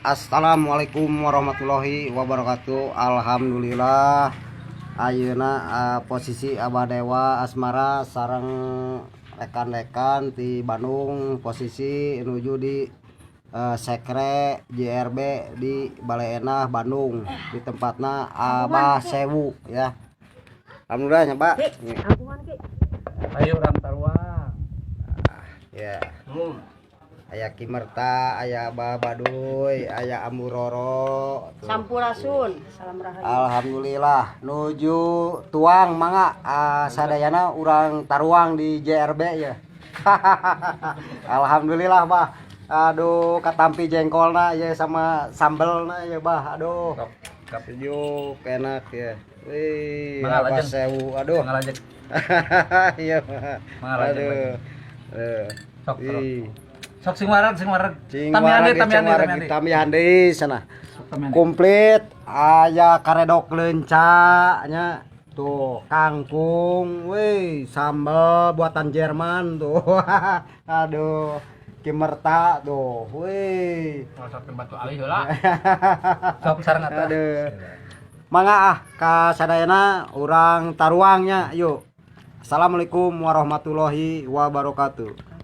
Assalamualaikum warahmatullahi wabarakatuh. Alhamdulillah, ayeuna posisi Abah Dewa Asmara sareng rekan-rekan di Bandung, posisi menuju di Sekre JRB di Baleendah, Bandung, di tempatna Abah Sewu ya. Alhamdulillah nya, Pak. Ayo urang taruang. Ya. Aya Kimerta, aya Abah Baduy, aya Amuroro. Tuh. Sampurasun, salam rahayu. Alhamdulillah nuju tuang, mangga sadayana urang taruang di JRB ya. Alhamdulillah, Bah. Aduh, katampi jengkolna ya sama sambelna ya, Bah. Aduh. Kap. Sejuk, enak ya. Wih, Mangga, Abah lajeng. Sewu. Aduh. Mangga lajeng. Iya. Mangga lajeng. Aduh. Lajeng. Aduh. Sok, terus. Ih. Sok sing wareg, sing wareg. Cing Tamihan wareg, deui, tamihan cing deui, wareg, tamihan deui. tamihan deui sana. Sok tamihan deui. Komplit, aya karedok leunca nya tuh, kangkung, wih, sambal buatan Jerman tuh. Aduh, kimerta tuh, wih. Masakeun batu alih heula. Sok sareng atuh. Aduh, mangga ah ka sadayana urang taruangnya yuk. Assalamualaikum warahmatullahi wabarakatuh.